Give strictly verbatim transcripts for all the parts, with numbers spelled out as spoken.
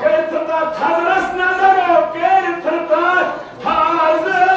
کٔرِتھ تتھ تھزرس نظر، کٔرِتھ تتھ تھزرس۔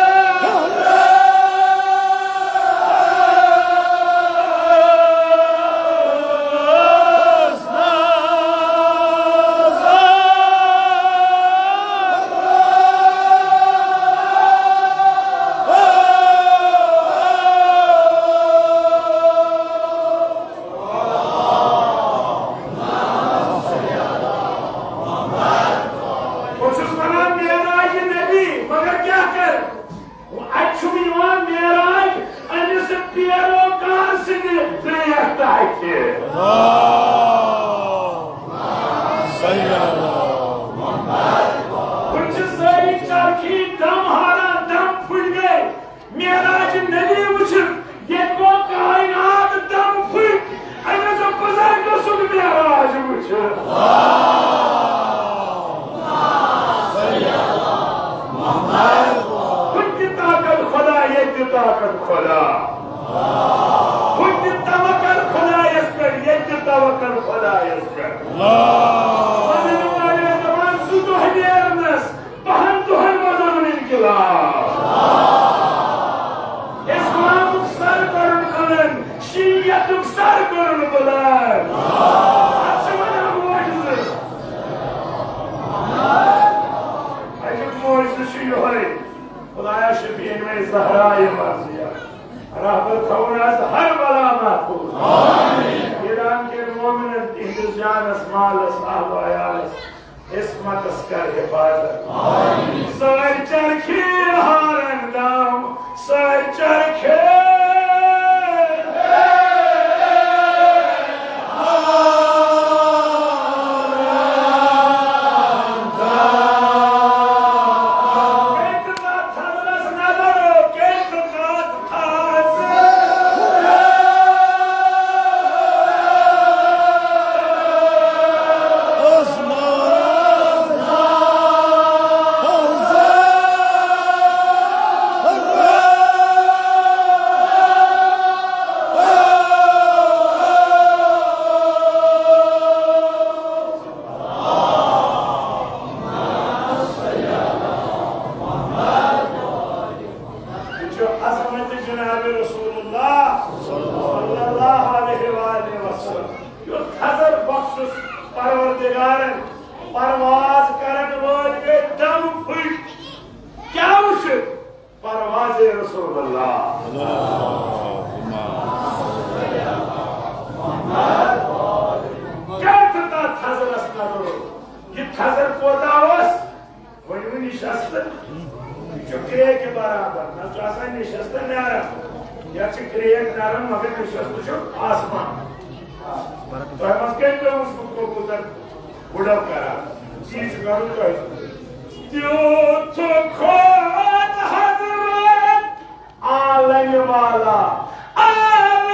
بہٕ چھُس وَنان معراج نبی، مگر کیٛاہ کَرٕ؟ اَتہِ چھُنہٕ یِوان معراج أمِس پیروکار سٕنٛدِ پرٛیکھ تہٕ اَتھِ۔ صحیح۔ ہُم چھِ سٲری چرخی دم ہاران، دم پھُٹۍ گٔے۔ معراج نبی وٕچھِتھ، ییٚتہِ گوٚو کائنات دم پھٔٹۍ، أمِس بُزرگہٕ سُنٛد معراج وٕچھِتھ۔ ہُتہِ تہِ طاقت خدا، ییٚتہِ تہِ طاقت خدا۔ ہُتہِ تہِ توکل خدایس پٮ۪ٹھ، ییٚتہِ تہِ توکل خدایس پٮ۪ٹھ۔ مگر ییٚلہِ دپان زٕ دۄہ نیرنس، بَہَن دۄہَن منٛز اوٚن انقلاب۔ اسلامُک سر کوٚرُن بلند، شیعتُک سر کوٚرُن بلند۔ اَتھ چھِ وَنان معجزٕ۔ اَمیُک معجزٕ چھُ یِہوٚے، خدایا شفیع مےٚ زہرا یہِ مرضیہ۔ رہبر تھاوُن از ہر بلا محفوظ۔ ایران کٮ۪ن مومنن تِہنٛدِس جانس، مالس، اہل و عیالس، عصمتس کر حفاظت۔ سٲرۍ چرخی ہارن دم، سٲرۍ چرخی۔ یہِ چھُ عظمت جناب رسول اللہ صلی اللہ علیہ وآلہ وسلم۔ یُتھ تھزر بخشُس پروردگارن، پرواز کرن وٲلۍ گٔے دم پھٔٹۍ۔ کیٛاہ وٕچھِتھ؟ پرواز رسول اللہ۔ کر تہٕ تتھ تھزرس نظر۔ یہِ تھزر کوتاہ اوس؟ ؤنِو نِشستہٕ۔ یہِ چھُ کرٛیکہِ برابر۔ نہ چھُ آسان نِشستہٕ نرم۔ یتھ چھِ کرٛیک نرم، مگر نِشستہٕ چھُ آسمان۔ تۄہہِ منٛز کٔمۍ پیوٚوُس بہٕ کبوتر؟ گُڈو کران۔ یی چھُ کرُن تۄہہِ۔ تیُتھ خۄد حضرت عالم والا، عالم۔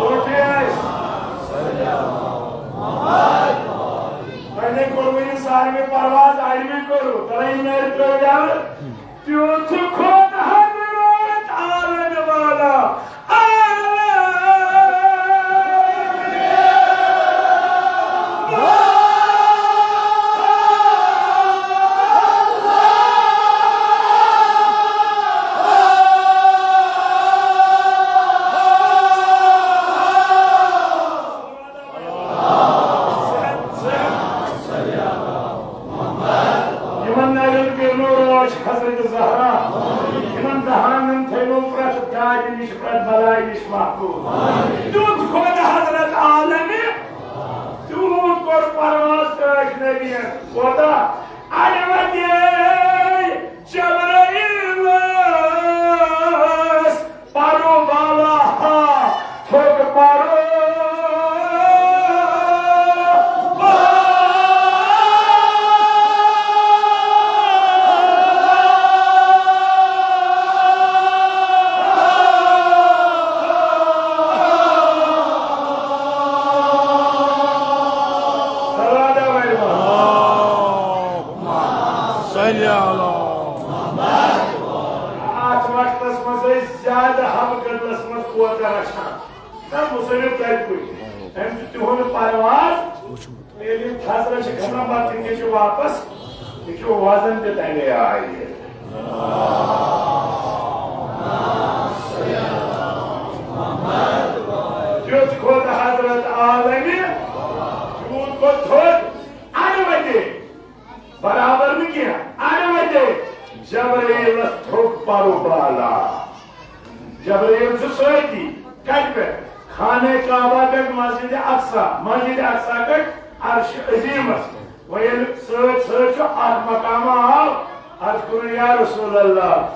ٹوٹھ آسہِ۔ تۄہہِ نے کوٚروٕ یہِ ساروٕے پرواز، اَڑِوٕے کوٚروٕ۔ تۄہہِ یہِ نَرِ ترٛٲوِو۔ تیُتھ خۄد حضرت عالم والا، عالم۔ یِمن نرٮ۪ن پیرنو رٲچھ حضرت زہرا، یِمن دہانن تھٲینو پرٛٮ۪تھ دادِ نِش، پرٛٮ۪تھ بلایہِ نِش محفوظ۔ تیُتھ خۄد حضرت عالمہِ، تیوٗت کوٚر پرواز کٲش نبین۔ کوتاہ؟ اَڑِ وَتے جبرائیلس پرو بالا ہا تھوٚد پرو۔ کوتاہ رچھان۔ نہ، مُصنِف کَرِ کُنہِ۔ أمۍ چھُ تِہُنٛد پرواز۔ ییٚلہِ یِم تھزرَس چھِ کھسان، پَتہٕ تِم چھِ واپس۔ یہِ چھُ وزن تہِ تَمے آیہِ۔ تیُتھ کھوٚت حضرت عالمہِ، تیوٗت کھوٚت تھوٚد، اَڑٕ وَتے۔ برابر نہٕ کینٛہہ، اَڑٕ وَتے۔ جبرائیلَس تھوٚک پَرُ بالا۔ جبرائیل چھُ سۭتی۔ کَتہِ پٮ۪ٹھ؟ خانہ کعبہ پٮ۪ٹھ مسجد اقصی، مسجد اقصی پٮ۪ٹھ عرش عظیمس۔ وۄنۍ ییٚلہِ سۭتۍ سۭتۍ چھُ اکھ مقامہ آو، عرض کوٚرُن، یا رسول اللہ،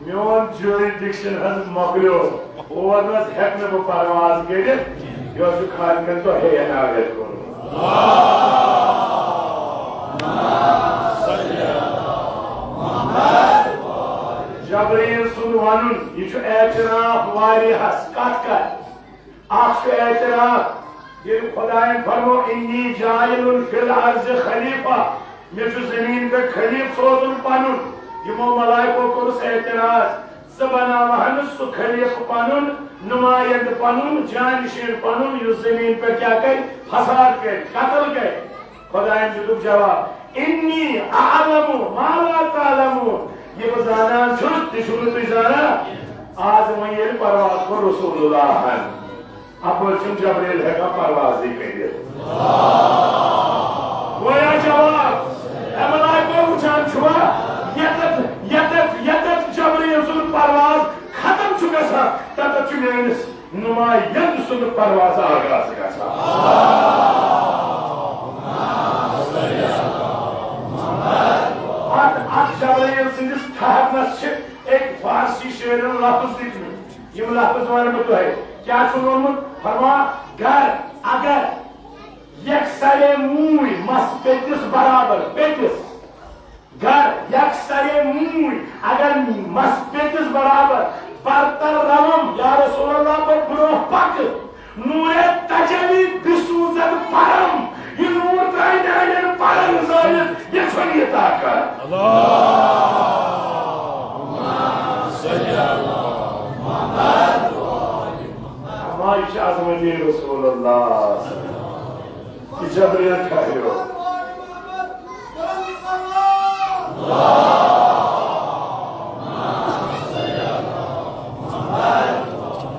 میون jurisdiction حظ مۄکلیو، اور نہ حظ ہٮ۪کہٕ نہٕ بہٕ پرواز کٔرِتھ، یہِ اوس یہِ خالقن تۄہے عنایت کوٚرمُت۔ جبرائیل سُنٛد وَنُن، یہِ چھُ اعتراف واریاہَس۔ کَتھ کَتھ؟ اَکھ چھُ اعتراف، ییٚلہِ خۄدایَن فرمو، "انی جاعل فی الارض خلیفہ"، مےٚ چھُ زٔمیٖن پٮ۪ٹھ خلیٖفہٕ سوزُن پَنُن۔ یِمو ملائکو کوٚرُس اعتراض، ژٕ بناوہَن نہٕ سُہ خلیٖفہٕ پَنُن، نُمایَنٛدٕ پَنُن، جانشین پَنُن، یُس زٔمیٖن پٮ۪ٹھ کیٛاہ کَرِ؟ فساد کَرِ، قتل کَرِ۔ خۄدایَن دیُتُکھ جواب، "انی اعلم ما لا تعلمون"، یہِ بہٕ زانان چھُس، تہِ چھِو نہٕ تُہۍ زانان۔ آز وۄنۍ ییٚلہِ پرواز کوٚر رسول اللہَن، اَپٲرۍ چھُنہٕ جبرائیل ہٮ۪کان پروازٕے کٔرِتھ۔ گویا جواب، اے ملائکو، وٕچھان چھُوا، ییٚتٮ۪تھ، ییٚتٮ۪تھ، ییٚتٮ۪تھ جبرائیل سُنٛد پرواز ختم چھُ گژھان، تَتٮ۪تھ چھُ میٲنِس نُمایَنٛدٕ سُنٛد پرواز آغاز گژھان۔ اتھ، اتھ جبرائیل سٕنٛدِس ٹھہرنس چھِ أکۍ فارسی شٲعرن لفظ دِتمٕتۍ۔ یِم لفظ ونہٕ بہٕ تۄہہِ۔ کیٛاہ چھُ ووٚنمُت؟ فرمان، گر، اگر، یکسرے موٗنۍ مس پیٚتِس برابر، پیٚتِس۔ گر یکسرے موٗنۍ، اگر مس پیٚتِس برابر، برتر روم، یا رسول اللہ، بہٕ برونٛہہ پکہٕ۔ نورے تجلی بسوزد پرم، یہِ نور ترٛایہِ میانٮ۪ن پرن زٲلِتھ، یہِ چھُنہٕ یہِ طاقت۔ اما یہِ چھِ عظمت رسول اللہ۔ جبرائیل ٹھہرو۔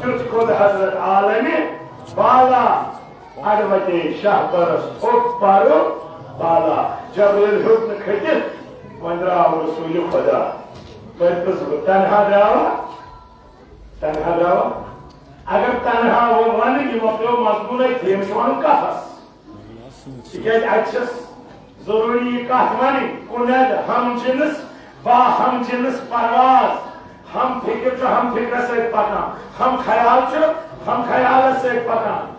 تیُتھ کھوٚت حضرت عالمِ بالا، اَڑٕ وَتے شہپرس تھوٚد پَرُ بالا۔ جبرائیل ہیوٚک نہٕ کھٔتِتھ، وۄنۍ درٛاو رسول خدا۔ تۄہہِ پرٛژھٕ بہٕ، تنہا درٛاوا؟ تنہا درٛاوا؟ اگر تنہا وۄنۍ وَنہٕ، یہِ مۄکلیو مضموٗنَے، تٔمِس چھُ وَنُن کفس۔ تِکیٛازِ اَتہِ چھَس ضروٗری یہِ کَتھ وَنٕنۍ، کُنٮ۪د ہم جنس با ہم جنس پرواز، ہم فکر چھُ ہم فکرس سۭتۍ پَکان، ہم خیال چھُ ہم خیالس سۭتۍ پَکان۔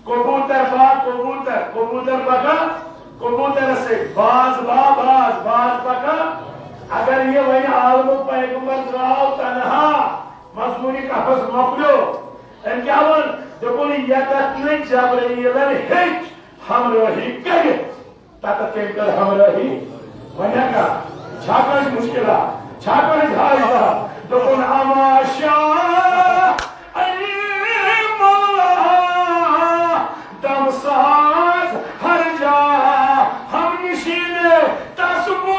کبوتر با کبوتر، کبوتر پَکان کبوترس سۭتۍ، باز با باز، باز پَکان۔ اگر یہِ وۄنۍ عالمُک پیغمبر درٛاو تنہا، مضموٗنہِ کفس مۄکلیو۔ أمۍ کیٛاہ ووٚن؟ دوٚپُن، ییٚتٮ۪تھ نہٕ جبرائیلن ہیٚچ ہمراہی کٔرِتھ، تَتٮ۪تھ کٔمۍ کٔر ہمراہی؟ وۄنۍ ہا کانٛہہ چھا کٲنٛسہِ مُشکلات؟ چھا کٲنٛسہِ حاجتہ؟ دوٚپُن، اما شاہ علی مولا، دم ساز ہر جا، ہم نشین تسبو۔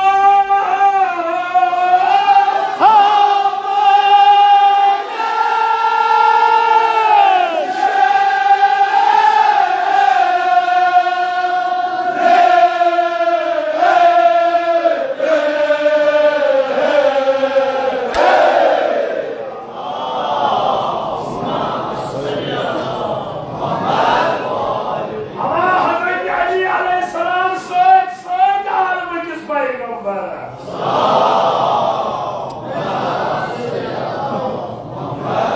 اما حضرت علی علیہ السلام سۭتۍ سۭتۍ عالمٕکِس پیغمبرس۔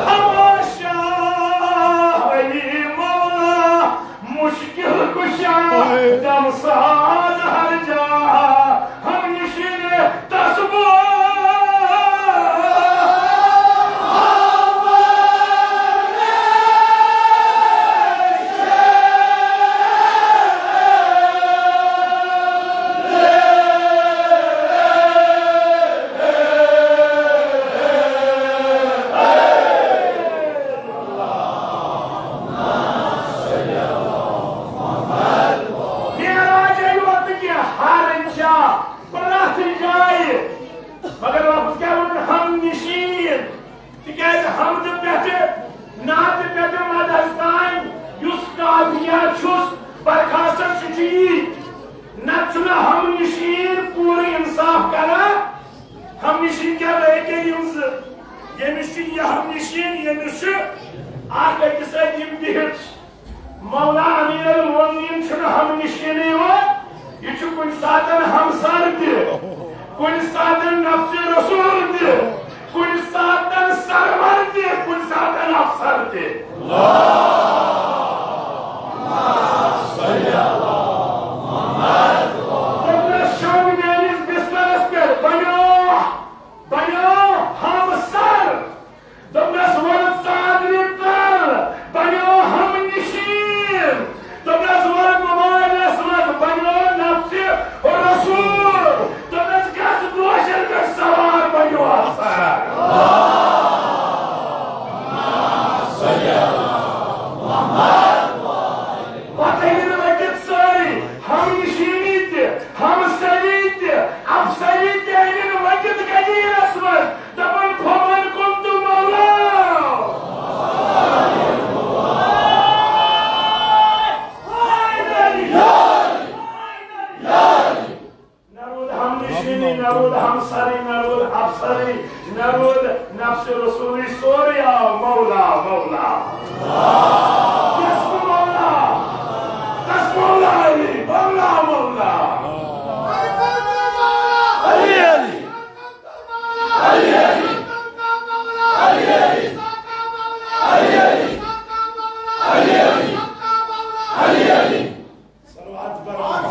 اما شاہ علی مولا مشکل کشا، دم ساز ہر جا، ہم نشین تسبو۔ نتہٕ چھُنہٕ ہم نشین پوٗرٕ انصاف کران۔ ہم نشین کیٛاہ گٔے؟ یِکے یِم زٕ، ییٚمِس چھُ یہِ ہم نشین، ییٚمِس چھُ اکھ أکِس سۭتۍ یِم بِہِتھ چھِ۔ مولا امیر المومنین چھُنہٕ ہم نشینٕے یوت، یہِ چھُ کُنہِ ساتن ہمسر تہِ، کُنہِ ساتن نفسِ رسول تہِ، کُنہِ ساتن سرور تہِ، کُنہِ ساتن افسر تہِ۔ دوٚپنس، شۄنٛگ میٲنِس بسترس پٮ۪ٹھ، بنیو، بنیو ہمسر۔ دوٚپنس، ووٚن ژادرِ تل، بنیو ہم نشین۔ دوٚپنس، ووٚن موبایلس منٛز، بنیو نفسِ رسول۔ دوٚپنس، گژھ دوشن پٮ۪ٹھ سوار، بنیو افسر۔ پتہٕ أنِن ؤتھِتھ سٲری، ہم نشینی تہِ، ہمسری تہِ، افسری تہِ أنِن ؤتھِتھ غدیرس منٛز۔ دپان، فمن کنت مولا۔ نہ روٗد ہم نشینی، نہ روٗد ہمسری، نہ روٗد افسری، نہ روٗد نفسِ رسولی، سورُے آو مولا، مولا۔ یس مولا، تس مولا علی، مولا، مولا۔ علی، علی۔ صلوات برابر۔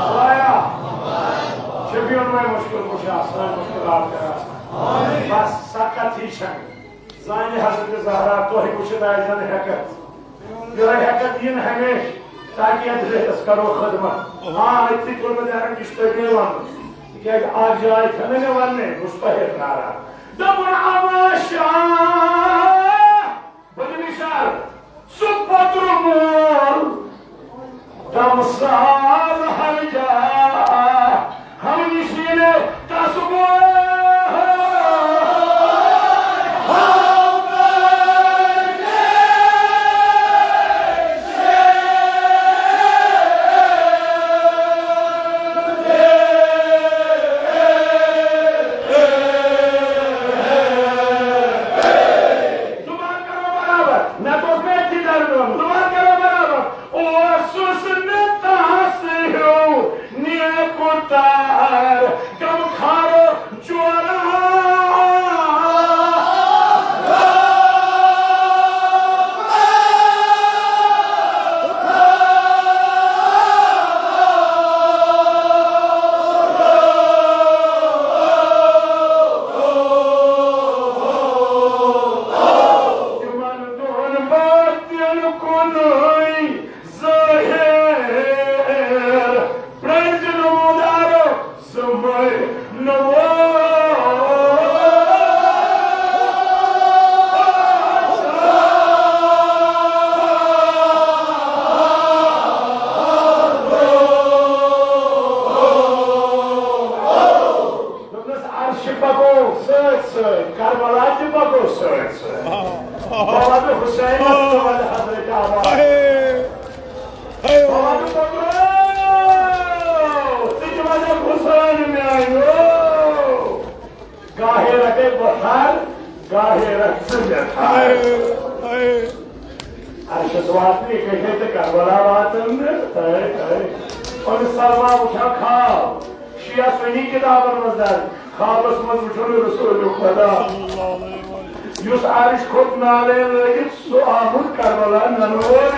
خدایا، شفیع مے مشکل کشا، سٲنۍ مشکلات کر آسان۔ بس سکت ہی چھنہٕ۔ زانہِ حضرت زہرا، تۄہہِ وٕچھِتھ آسہِ زن ہٮ۪کتھ۔ یِہوٚے ہٮ۪کتھ یِن ہمیشہِ، تاکہِ یتھ ریتس کرو خدمت۔ آ، أتھی کوٚر مےٚ درد، یہِ چھُ تۄہہِ بیٚیہِ ونُن۔ تِکیٛازِ اکھ جاے چھَنہٕ مےٚ وننَے، بہٕ چھُس تۄہہِ پرٛاران۔ دوٚپُن، اما شاہ، بہٕ دِمہٕ اِشارٕ، سُہ پوٚتُر مول، دمسال ہر جا، ہم نشین تس گو۔ زبان کرو برابر، مےٚ دوٚپ مےٚ تہِ درمیون، زبان کرو برابر۔ اوسُس نہٕ تس ہیوٗ نیکو تار، غمخار جورا۔ تِمن دۄہن باطن کُنُے ظٲہِر، پرٛزِ نموٗدارو زٕ مٔرۍ نہٕ وٲتۍ۔ دوٚپنَس، عرش پکو سۭتۍ سۭتۍ، کربلا تہِ پکو سۭتۍ سۭتۍ۔ بابا تہٕ حسینَس تہٕ وَلہِ حضرت عباس۔ بابا تہٕ پوٚتُر، ژٕ تہِ وَنَکھ حسین میٛانیو۔ گاہے رٹے بخار، گاہے رٹ ژٕ مےٚ تھار۔ عرشس واتنہٕ یِتھے کٔنۍ تہٕ کربلا واتن نہٕ۔ A, A. اور سلمہ وٕچھان خواب۔ شیعہ سنی کتابن منٛز درج۔ خوابس منٛز وٕچھُن رسول خدا۔ یُس عرش کھوٚت نالے لٲگِتھ، سُہ آمُت کربلا ننہٕ وول۔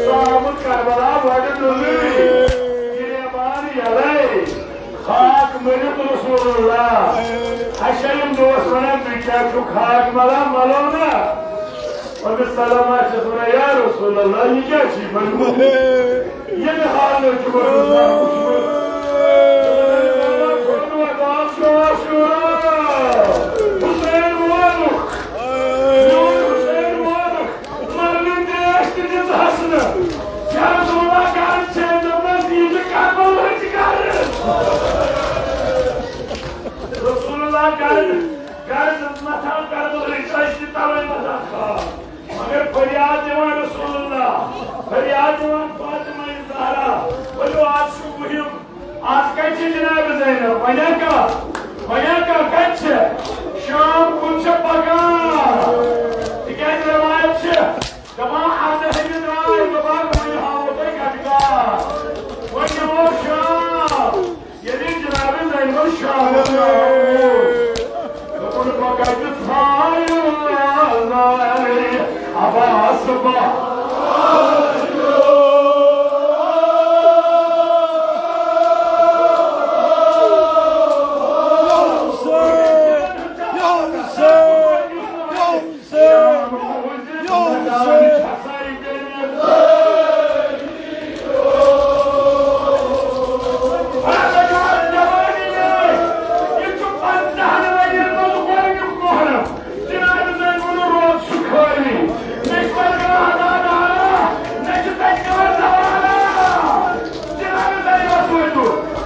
سُہ آمُت کربلا وۄڈٕ نُنٕے۔ گریبان یلے۔ خاک مٔلِتھ رسول اللہ۔ اَسہِ چھا یِم دوس وَنان، تُہۍ کیٛاہ چھِو خاک مَلان؟ مَلو نا۔ أمِس سلام آسٮ۪س وَنان، یا رسول اللہ، یہِ کیٛاہ چھُے بَنیومُت؟ یہِ نہٕ حالٕے چھُ بَنیومُت۔ حسین وولُکھ۔ میون حسین وولُکھ۔ مرنٕکۍ ترٛیش تہِ دِژہَس نہٕ۔ یا رسول اللہ، گرٕ چھے دوٚپمَس، یہِ چھِ کربلہٕچ گرٕ۔ رسول اللہ گرٕ، گرٕ دیُتمَس چھِ جناب زینب، وۄنۍ کیٛاہ؟ وۄنۍ کیٛاہ؟ کَتہِ چھِ؟ شام کُن چھِ پَکان۔ تِکیٛازِ رٮ۪وایت چھِ دَپان، اَردَہمہِ درٛاے، دَپان، وۄنۍ ہاوو تۄہہِ گَٹہٕ گاہ۔ وۄنۍ یِمو شام۔ ییٚلہِ جناب زینب شامَس آو، دوٚپُن، بہٕ کَتہِ ژھانٛڈٕ عباس با۔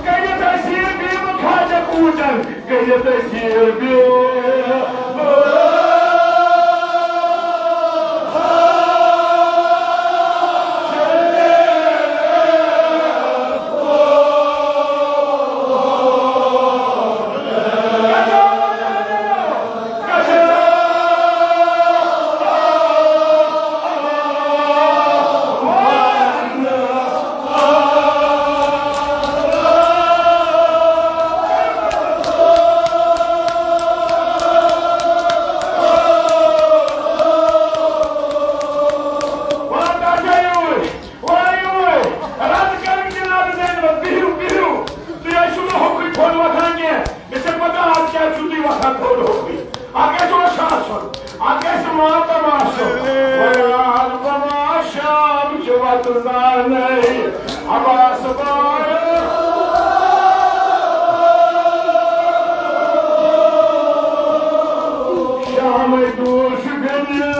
کٔرِتھ أسۍ یہِ بیٖمہٕ کھاجَکھ اوٗنٛٹَن، کٔرِتھ أسۍ یہِ بیٖمہٕ۔ وَلَا تَعْجَلُوا، وَلَا يُوَلُّوا، رَد کَرٕنۍ جِناب زینبَس، بِہِو، بِہِو، تُہۍ ٲسِو نہٕ ہُکُے تھوٚد وۄتھان کینٛہہ، مےٚ چھَکھ پَتہ آز کیٛازِ چھُو تُہۍ وۄتھان تھوٚد ہُکُے، اَتھ گژھِ وۄنۍ شاہ آسُن، اَتھ گژھِ ماتم آسُن، وۄنۍ آز بہٕ ما شام چہِ وَتہٕ زانَے، عباس بایہِ۔ شامے دوٗر چھُ گٔنِتھ۔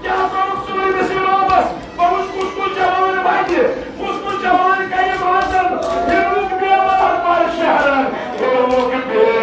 کیٛاہ کوٚرُکھ ژوٗرِمِس اِمامس؟ بہٕ وُچھ کُس کُس جوان وَتہِ، کُس کُس جوان کَرِ ماتم، ہیوٚرمُت بیمار پَر شہرن، ہیوٚرمُت بیمار۔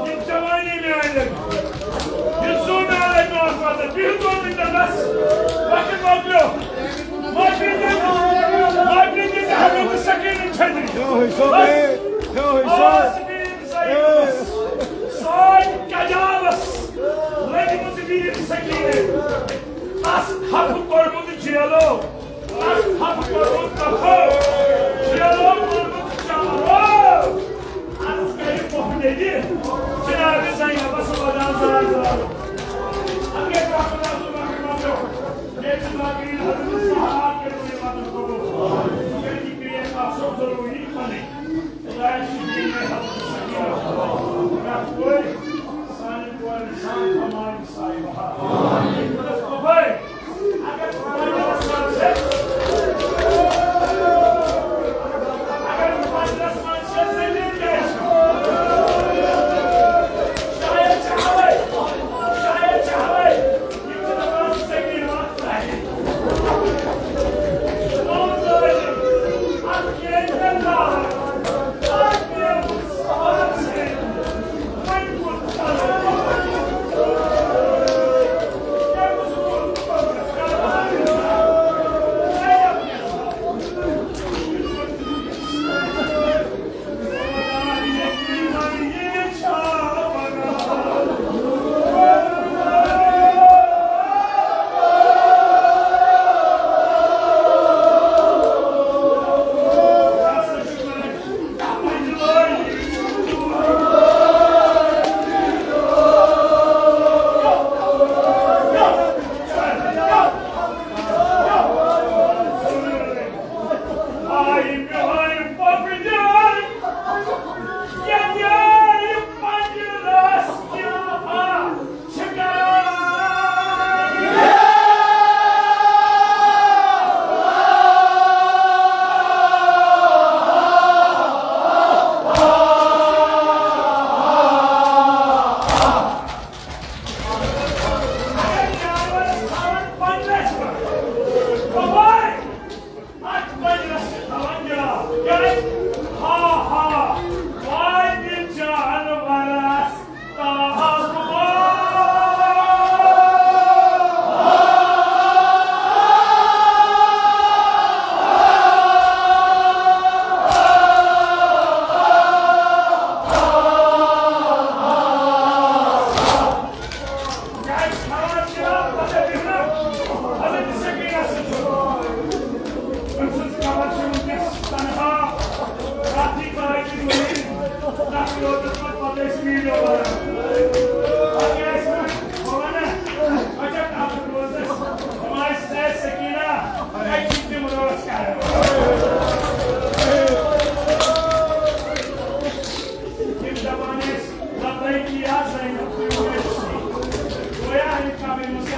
یہِ جوانی میانہِ، یہِ زُو میانہِ، میون مدد، بِہِو دۄن مِنٹَن بس۔ وقت مۄکلیو۔ مۄکلہِ دِژ، مۄکلہِ دِژ حضرت سکیٖنٕنۍ چھٔترِ۔ بس۔ آواز دِژ سٲنۍ کجالس۔ لٔجمٕژ ویٖر سکیٖنٕنۍ۔ تس کھپہٕ کوٚرمُت جیلو۔ تس کھپہٕ کوٚرمُت کفو۔ جیلو کوٚرمُت چارو۔ عرض کرِ محمدِ جناب زینبس ودان زار زار۔ اگر رحمت اللہ سبحانہ و تعالیٰ، مےٚ چھِ باقی حضرت صحابہ کٔرمٕتۍ مدد قبول۔ کیٛازِ کہِ کریم آسو ضروٗری پنٕنۍ۔ خدایَس چھِ دِنۍ مےٚ حضرت سکینہ۔ پرٛٮ۪تھ کورِ، سانہِ کورِ، سانہِ کمالہِ سایہِ بہار۔ خۄدایَس پَبَے۔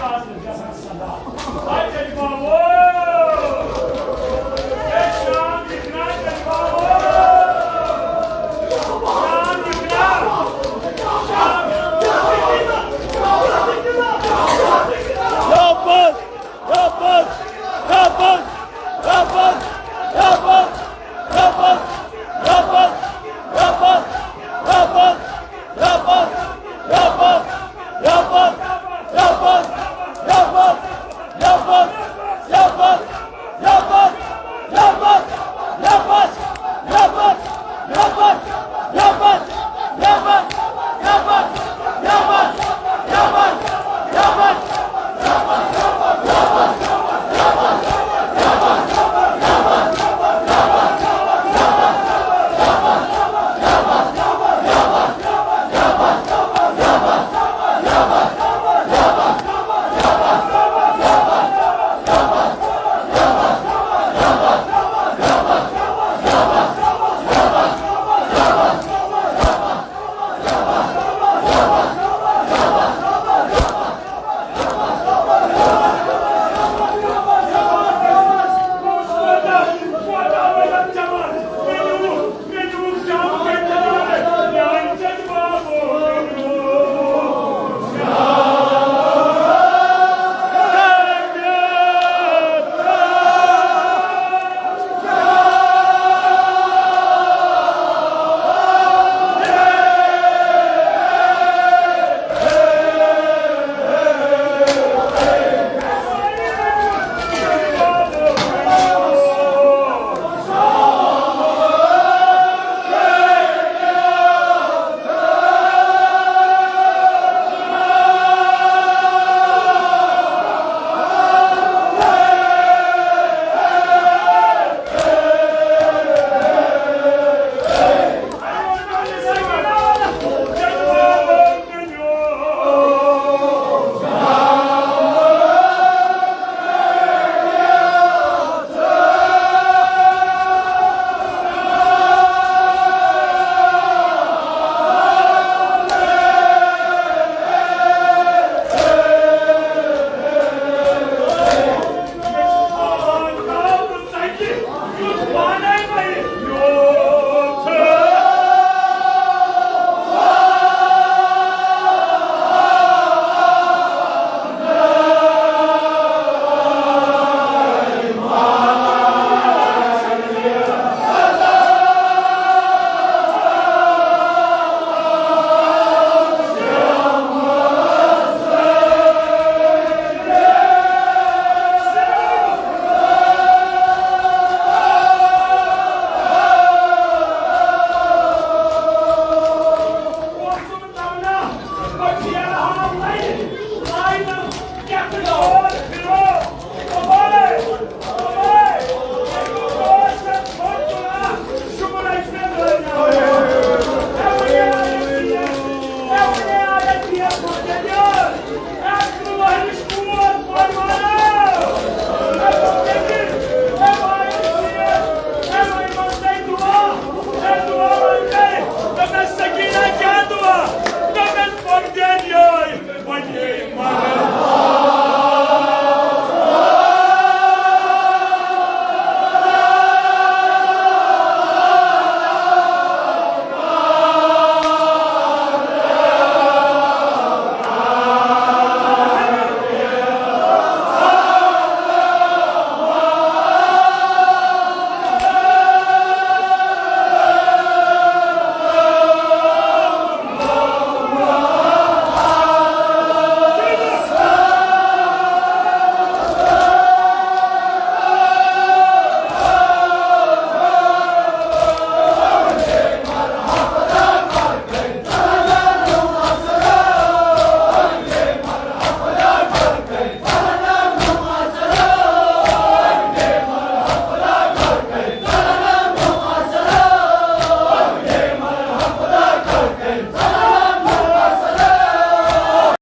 آز گژھان صدا۔ اچھا، جواب۔